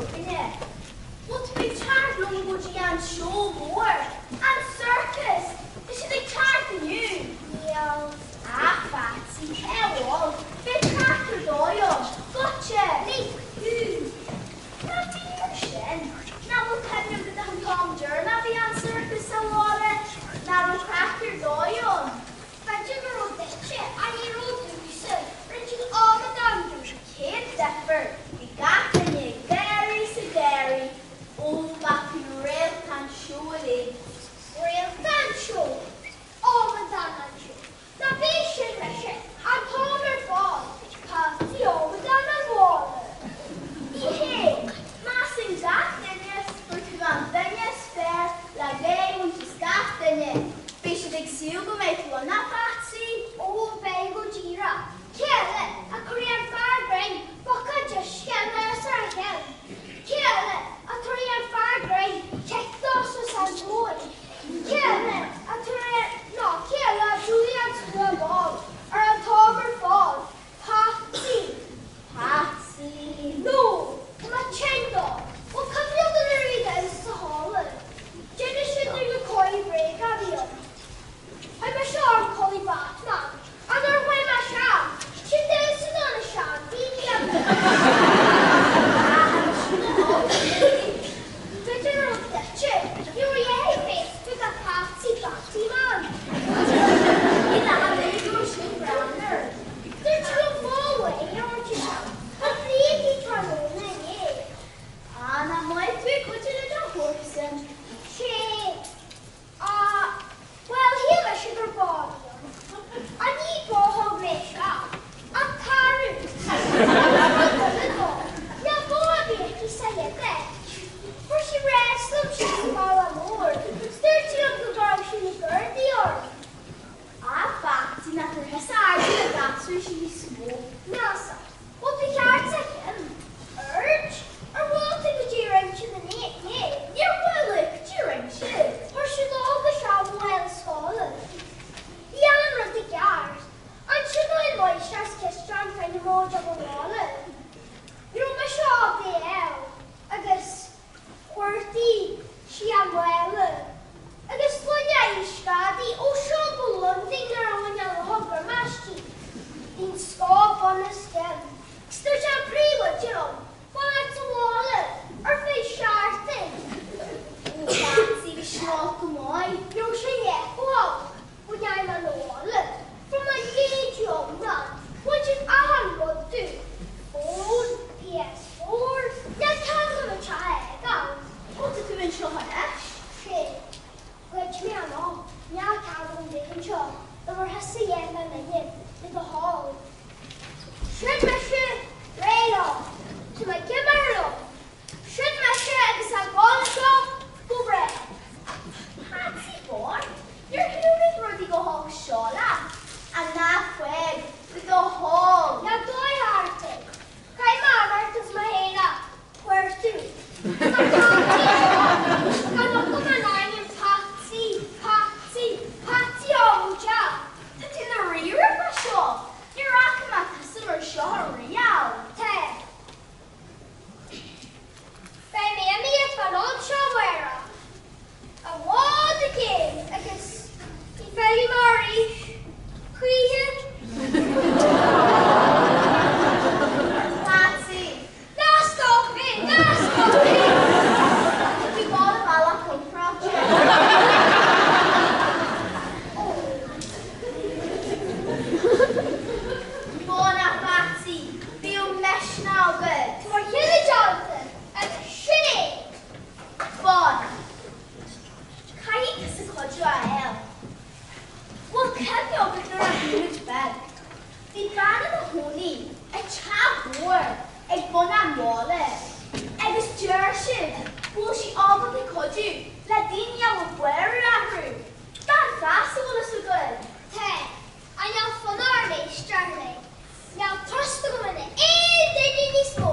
againne. Bhfuil tú ag teacht liom go dtí an seó mór, an circus? Tá siad ag teacht inniu. Níl. A Phatsy, cé bhfuil? Beidh craic ar dóigh ann. Goitse! Lig thú. Ná bí mar sin. Nach bhfuil cuimhne agat an t-am deireanach a bhí an circus sa bhaile? Nach raibh craic ar dóigh ann? B'fhéidir go raibh duitse, ach ní raibh domhsa. Rinne siad amadán domh. Cén difear? Bhí gach duine ag gáirí is ag gáirí. Ó, bheadh tú réalta an seó uilig. Réalta an seó? Amadán an seó. Ná bí sin mise, an t-am ar fad. Patsy Amadán an Bhaile. Ní hé. Measann gach duine gur tú an duine is fearr le bheith agus gach duine. Beidh siad ag súil go mbeidh tú ann, a Phatsy. Ó, beidh go díreach. Cé eile a chuirfidh an fear grinn buicéad uisce anuas ar a cheann? Cé eile a tabharfaidh an fear grinn cic dó suas an tóin? Cé eile a tabharfaidh, nó cé eile a bhuailfidh an stua bán ar an t-am ar fad? Patsy. Patsy. No, tá mé tinn dó. Bhuel, cuimhin leat nuair a bhí damhsa sa halla? D'inis siad dúinn na cóirí bréige a bhí ann. Chuir mise orm culaith Batman. An nuair a chuaigh mé isteach, sin damhsa do na seandaoine a bhí B'fhéidir go raibh duitse, ní raibh a dhath ar Facebook ach Patsy Batty Man. Ní leath duine go raibh sin greannmhar. Dúirt sí liom fá mhaith a thabhairt isteach chun brící tráthnóna inné. Ah, nach maith tú ag cuidiú le do chomharsan. Sé. Ah, bhuel, shíl mise gur bá a bhí ann. Ach ní bó a thug mé isteach, ach tarbh. Agus rud eile dó, níl bó ar bith aici sa chéad áit. Fuair sí rás liom síos an bealach mór, 's dúirt sí liom go gcuirfeadh sí na Gardaí orm. Ah, Phatsy, nach raibh thusa airde le gasúir sí níos mó. Measa, bhfuil do cheart sa cheann? Aird? Ar bhuail tú go dtí rince na n-éan? Níor bhuail go dtí rince. Chuir siad óg isteach mo bhaile scoile. Bhí an rud i gceart. Ansin ó an máistreás cisteáin fé na móid a ghabhála. Ní raibh mise á bhéal agus Chuartaigh sí an mála agus sloinne Uí Scadaigh ó seo go Londain nuair a bhain an luthóg gorm aisti. Bhí an scáth bun os cionn agus dúirt an príomhoide liom fanacht sa bhaile ar feadh seachtain. Ó Phatsy, bhí sin olc go maith. Ní raibh sé leath chomh holc go ndeachaigh mé 'na bhaile. Fuair mé léidiú iomlán. Bhain siad achan rud domh. Fón, PS4, níl cead agam an teach a fhágáil. Ó tá tú anseo anois. Sé. Ghoid mé amach. Níl cead agam bheith anseo. Labhair thusa dhéanamh an duine, le do thoil. Sin mise, réidh leo. Tá mé ag imeacht leo. Sin mise agus an baile seo go brách. Patsy Bán, níor tharlaigh rudaí chomh holc seo leat. An ná fág, le do thoil. Ná dóigh thart é. Caith m'anart is mo fhéile, cuartú. Tá Patsy ann. Gan fhocal mar ainm Patsy, Patsy, Patsy Óg. Tá tú i ndáiríre fá seo. Níor fhaca mé tusa mar seo ariamh. Tá. Beidh mé imithe fán am seo amárach, i bhfad i gcéin agus ní fheicfidh mé arís, choíche. Patsy! Ná stop mé! Ná stop mé! Tá tú ag dul an bealach contráilte. Ó. Fan, a Phatsy! Bíodh misneach agat. Tá mo chinneadh déanta agus sin é! Fan. Caithfidh tusa cuidiú a fháil. Bhfuil cuimhne agat nuair a bhí muid beag? Bhí bean ina chónaí i teach mór ag bun an bhaile agus deir siad go bhfuil sí ábalta cuidiú le daoine a bhfuil bodhrú orthu. Bean feasa, bhfuil fhios agat? Tá. Ach níl fonn orm éisteacht léi. Níl trust agam in aon duine níos mó.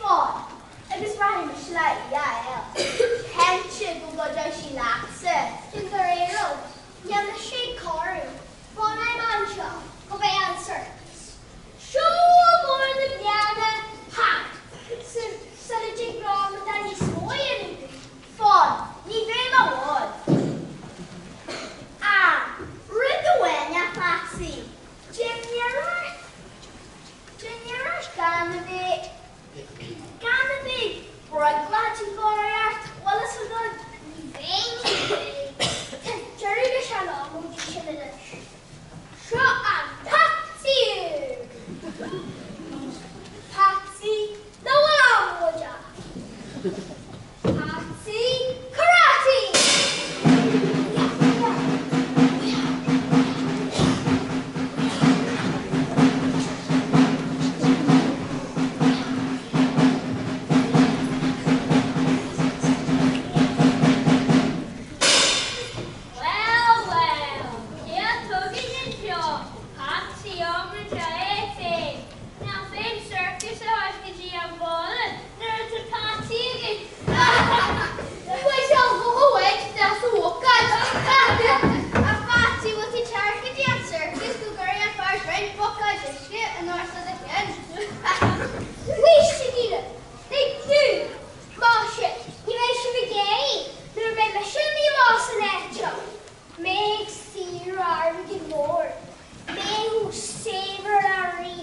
Fan, agus rachaidh mise le í a fháil. Cinnte go gcuideoidh sí leatsa. Sin de réir rud. Níl mise ag corrú. Fanfaidh mé anseo go mbeidh an circus. Seó mór na. Gan a bheith, gan a bheith ag brioglóidí gáire ort, bhfuil fhios agat? Ní bheidh, ní bheidh. Tá deireadh leis an ómóidí sin anois. Seo an Patsy úr! Patsy nach bhfuil amóideach. Patsy Karate! Bhuel, bhuel, cé atá againn anseo? Patsy iomráiteach é féin. Nach féin circus a thabhairt go dtí an bhaile nuair atá Patsy againn. Bhuel, seo dhuit, deas a ócáid. A Phatsy, bhfuil tú tearc go dtí an circus go gcuirfidh an fear roinnt buicéid uisce anuas do do cheann? Wheesht, a Mhíle, lig dúinn. Más ea, ní bheidh sibh ag éirí nuair a bheidh mise imithe amach as an áit seo. Mé ag saothrú airgid mhóir, mé chomh saibhir le rí,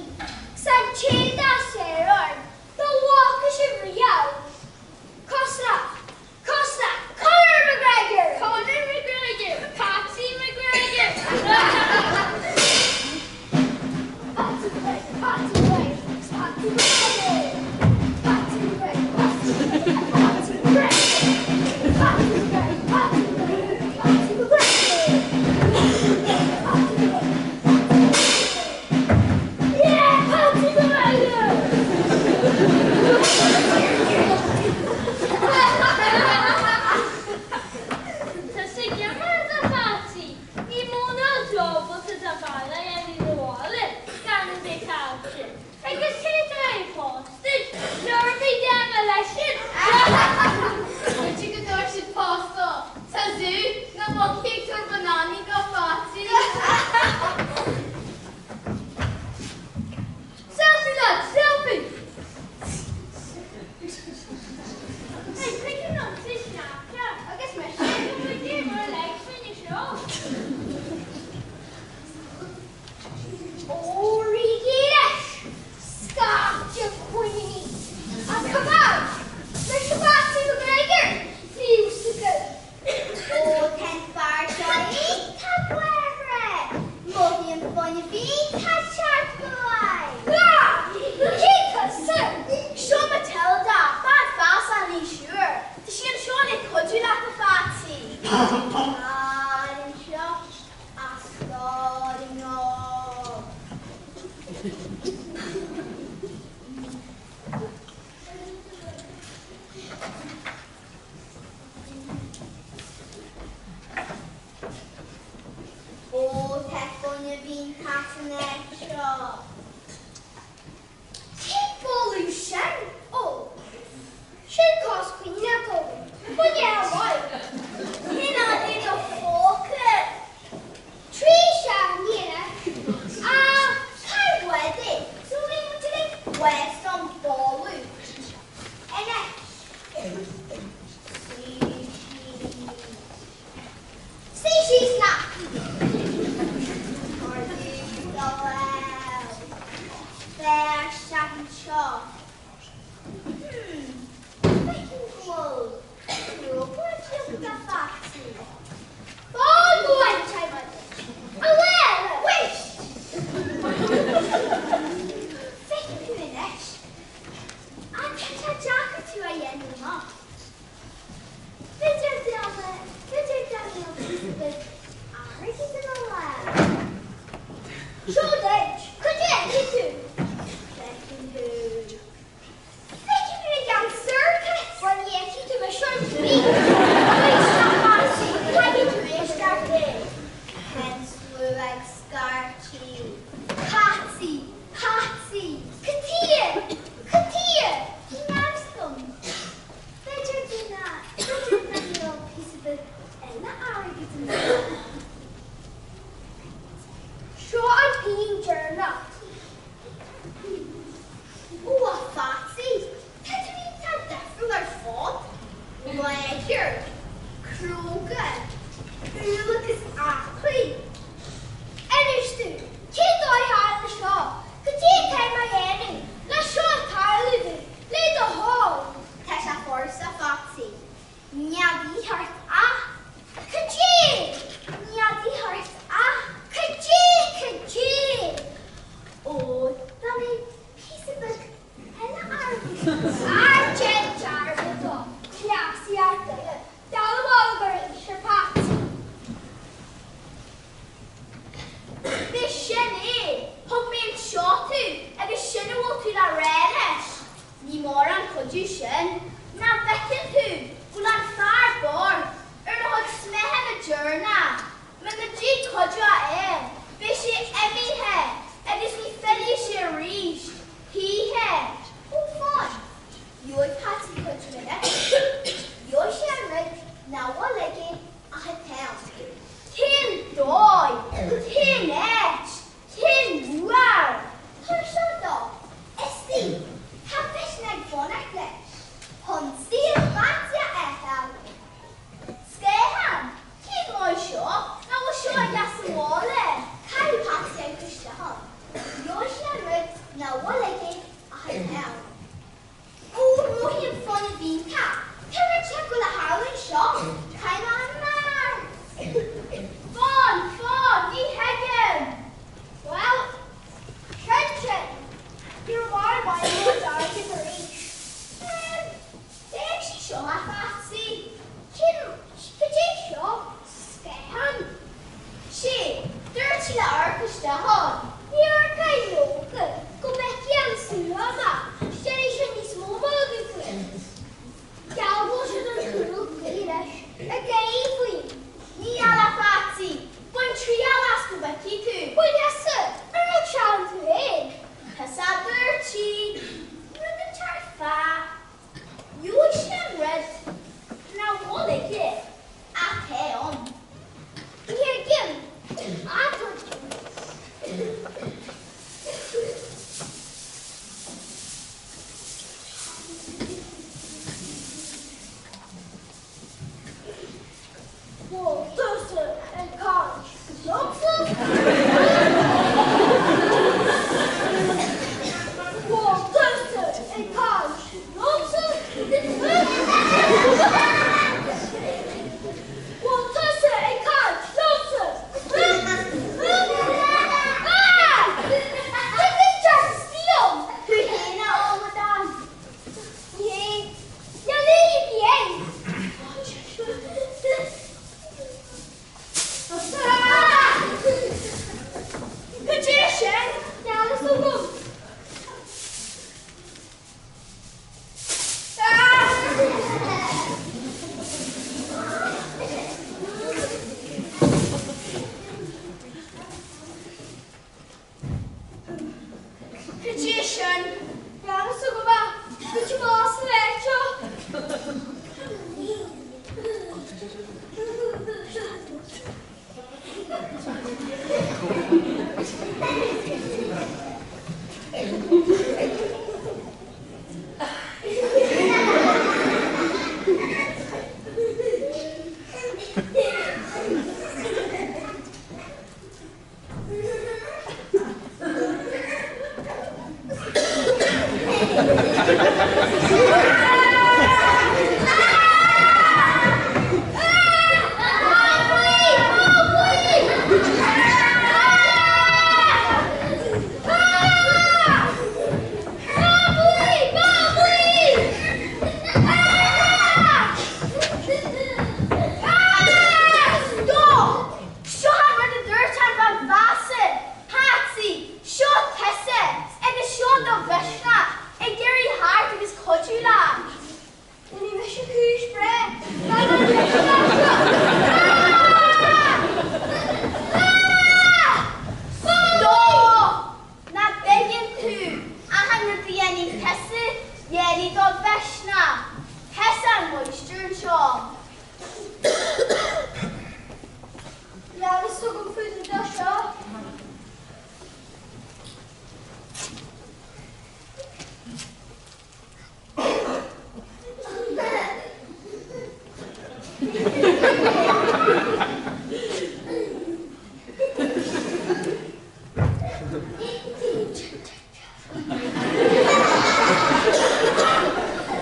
's an té dá saoradh orm dá bhfaca sibh riamh. Cosrach, cosrach, Conor McGregor! Conor McGregor! Patsy McGregor! Patsy McGregor, Patsy McGregor, Patsy McGregor! Patsy McGregor, Patsy McGregor, Patsy McGregor! Patsy McGregor, Patsy McGregor, Patsy McGregor! Patsy McGregor, Patsy McGregor! Yeah, Patsy McGregor! Tusa giorra do Phatsy. Ní mó ná ábalta do bhaile a dhéanamh na bhaile gan a bheith caillte. Agus cé tá ag pósta nuair a bhí déanamh leis sin? Goitse go dtabhair siad pósta Tá zú na muicí ag tabhairt bananaí do Phatsy. Selfie lads, selfie! Hey, pick it up sa Snapchat. Agus mise. Tá muid ag mar legs faoina seo. Ó, rígí leis! Scaifte coiníní! Ah, come on! Mise Patsy McGregor! Musical! Ó, tá an fear seo iontach láithreach! Mothaím fuinneamh iontach teacht go leith! Ah! Cé tusa? Seo Matilda, bean feasa an aois úr. Tá sí anseo le cuidiú leat, a Phatsy. Stad anseo, a stad i ngrá. Ó, tá fuinneamh iontach san áit seo. Cén boladh sin? Ó, sin cos coiníneach agam. Bain é amach. Cén fhad é do phóca? 3 seachtainí anois. Ach cár bhfad é? So bhí muid uilig west an boladh. Anois. Suigh síos. Suigh síos leat. Ardú do lámh. Féach isteach anseo. Hmm. Feicim go bhfuil trioblóid agat, a Phatsy. Fág uaim, A bhuel, wheesht! Feicim thú anois. Ach tá sé deacair tú a dhéanamh amach. B'fhéidir dá b'fhéidir dá mbeadh fhios agat airgead ina lámh. Seo duit, cad é a tú? Feicim thú. Ar déan dearmad dó, cleasaí ar duine, dul abhaile gur éist ar Patsy. B'shin é! Thug mé anseo tú agus sin a bhfuil tú le rá leis. Ní mór an cuidiú sin. Nach bhfeiceann tú go bhfuil an fear bodhar ar a chuid sméitheanna deireanach? Muna dtig cuidiú a fháil, beidh sé imithe agus ní fillfidh sé arís, choíche. Ó, fan! Gheobhaidh Patsy cuidiú anois. Gheobhaidh sé an rud nach bhfuil aige ach atá ann. Cén dóigh? Cén áit? Cén uair? Tabhair seo dó. Istigh, tá misneach ag fanacht leis. Chun saol Phatsy a fheiceáil. Scáthán? Cén dóigh seo? Nach bhfuil seo aige sa bhaile? Caithfidh Patsy amharc isteach ann. Gheobhaidh sé an rud nach bhfuil aige ach atá ann. Ó, mothaím fuinneamh iontach. Tá rud inteacht le tarlú anseo. Caithfidh mé amharc. Fan, fan, ní thuigim. Bhuel, sin sin. Ní raibh mar mhaith liom airgead arís. Em, Féach sí seo, a Phatsy. Cén, cad é seo? Scáthán? Sé, dúirt sí le amharc isteach ann. Ní amharcfaidh leoga go bhfeicfidh an súil amach, déanfaidh sé níos mó magaidh faoi. Geall sé don chúl gaoth leis, ag éirí faoi. Ní fheadar a Phatsy, bain triail as go bhfeicfidh tú. Bhuel, tusa, ar rug sé ann tú féin? Tusa a dúirt sí, rud inteacht fá. Gheobhaidh sé an rud nach bhfuil aige ach tá ann. Ní thuigim. Adúirt tú. Bhfuil tusa ag caint liomsa? Bhfuil tusa ag caint liomsa? Bhfuil tusa ag caint liomsa? Ah! Cad é deas liom? Thú féin a amadáin. Ní hé. Níl aon ní ann. Cad é sin? Níl a fhios agam. Cad é sin? Níl a fhios agam ach go bhfuil sa áit seo. Stop! Seo an rud a dúirt an bhean feasa, Patsy, seo tusa agus seo do mhisneach ag iarraidh theacht agus cuidiú leat. Ní mise cúis breith gan an mhisneach seo. Stop! Nach dtuigeann tú, achan rud a dhéanfaidh tusa, dhéanfaidh do mhisneach. Tusa an máistir anseo. Níl a fhios agam faoi do seo.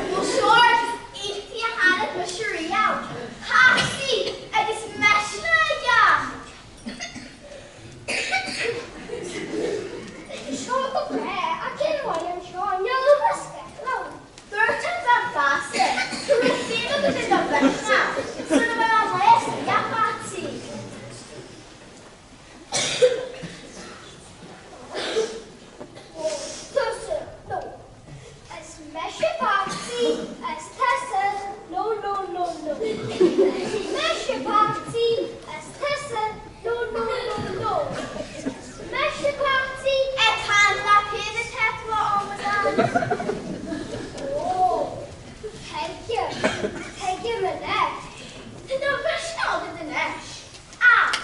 Bhuel seo ort, iontaí a tháinig mise riamh. Ó, tuigim, tuigim anois. Tá do mhisneach agat anois. Ach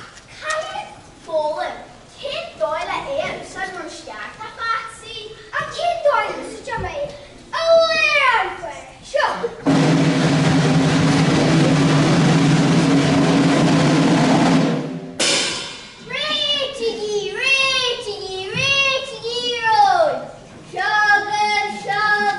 caithfidh foghlaim cén dóigh le é a úsáid mar is ceart, a Phatsy. Ach cén dóigh a úsáidfidh mé i lár an bhaile seo? Réitigí, réitigí, réitigí romhainn! Seo agaibh, seo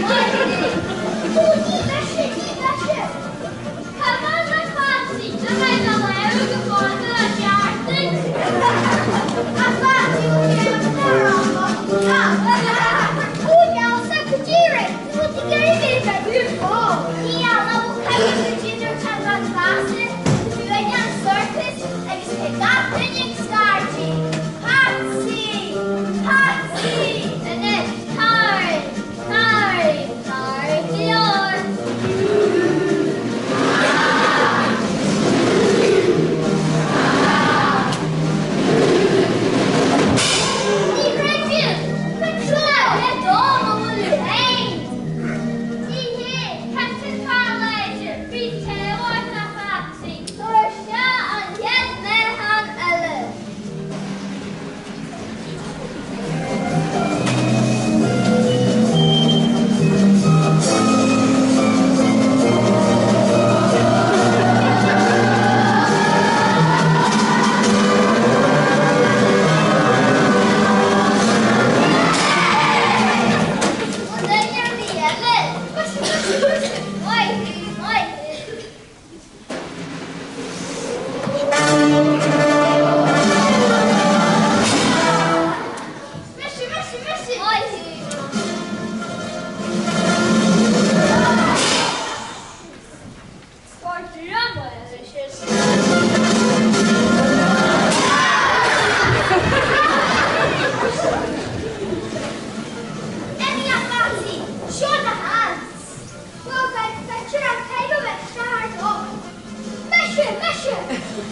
Maith thú! Ó, ní mise, ní mise! Come on, a Phatsy, an mbeidh do lámha go fada le ceart duit? A Phatsy, ó Ó, Neasa, go díreach, nó bhfuil tú ag iarraidh bheith ag bheith Ní fheadar bhfuil caithfidh go dtí an bhean feasa, tá tú ag an circus agus tá gach duine ag scairtigh, Patsy! Patsy! Anois, tarraing, tarraing, tarraing go leor. Ní chreidim! Seo le dom a bhfuil féin. Ní hé, Captain Farláidir, bhí téamh a Phatsy. Tabhair isteach an chéad mheáchan eile. Bhfuil duine ar bith eile? Mise, mise, mise! Maith thú, maith thú. Mise, mise, mise! Maith thú. Scór dramhaíl is ea. Imigh a Phatsy, seo do sheans. Bhuel, beidh pictiúr an taobh a bheith seo dom. Mise, mise!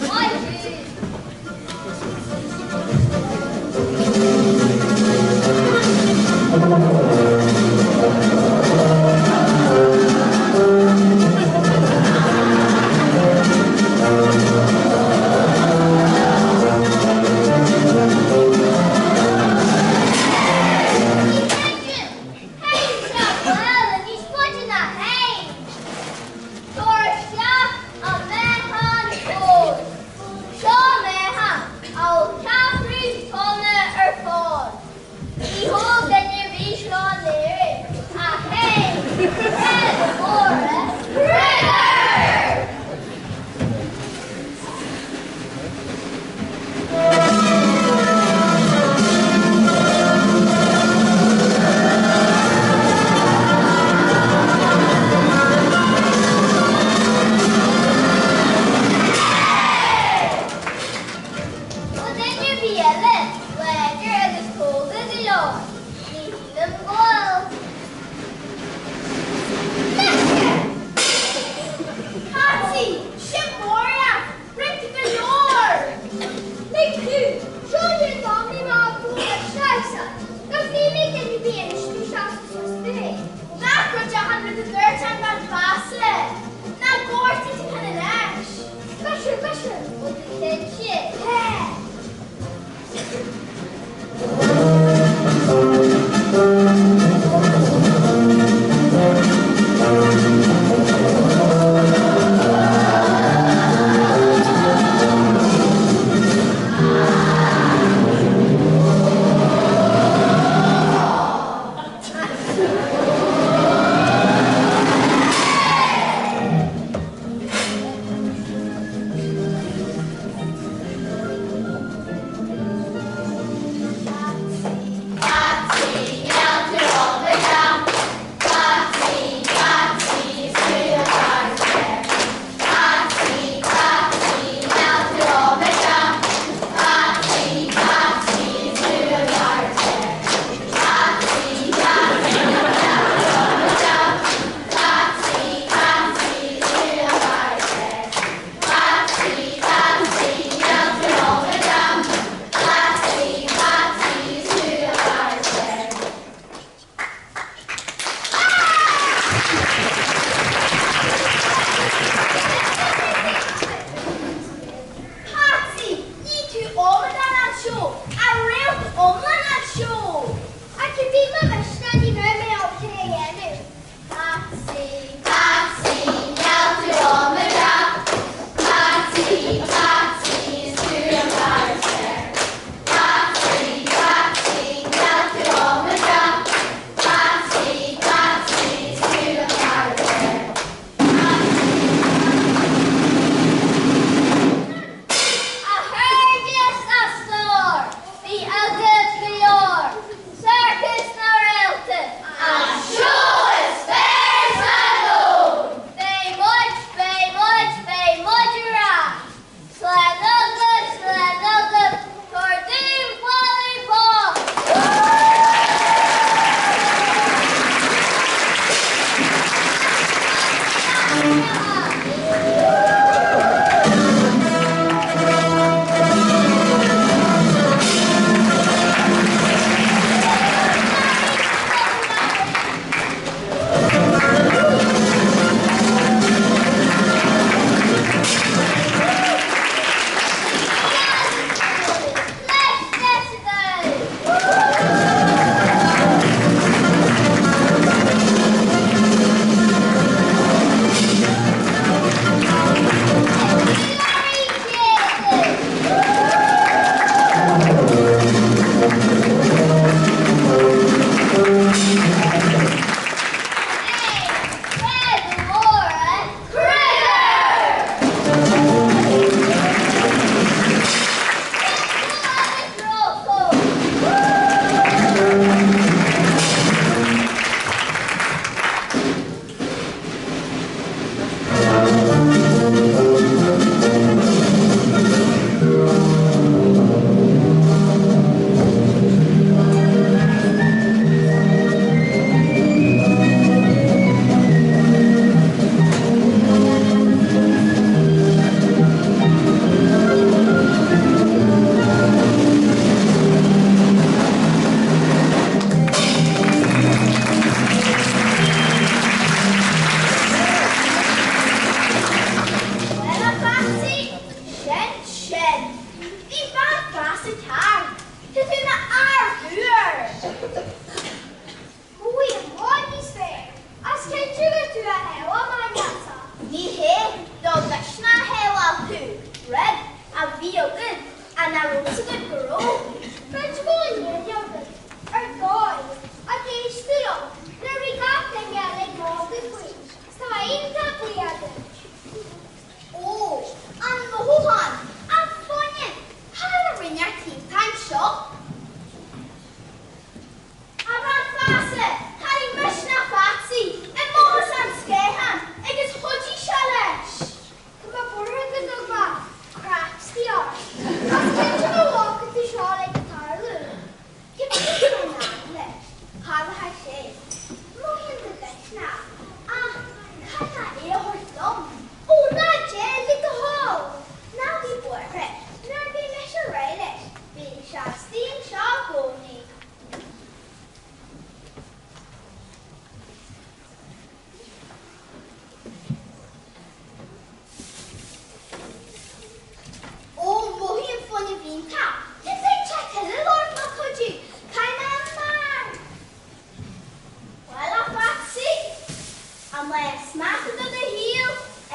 Maith thú. Ní chreidim! Théann sé bhuel níos faide ná féin. Tabhair isteach an meáchan úr. Seo meáchan a bhfuil ceathrú tonna ar fáil. Ní thóg duine ar bith seo in Éirinn ach féin, Fred Mhóra Kruger! Bhfuil duine ar bith eile láidir agus tógtha go leor? Ní shílim go bhfuil. Mise! Patsy, sin mór leat, rinne tú go leor! Lig tú, seo é dom ní maith go bhfuil sé Gus ní mé duine bíonn tú seasta suas dé. Nach raibh deachan rud a dúirt an bhean feasa? Ná gortaigh tú cheana leis. Mise, mise! Bhfuil tú cinnte? Tá!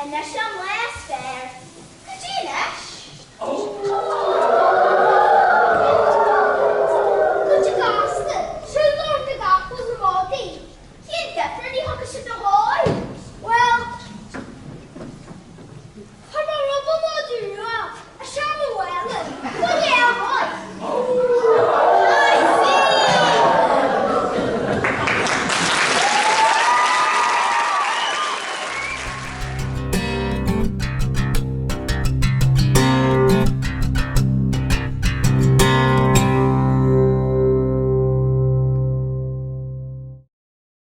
Anois an lá.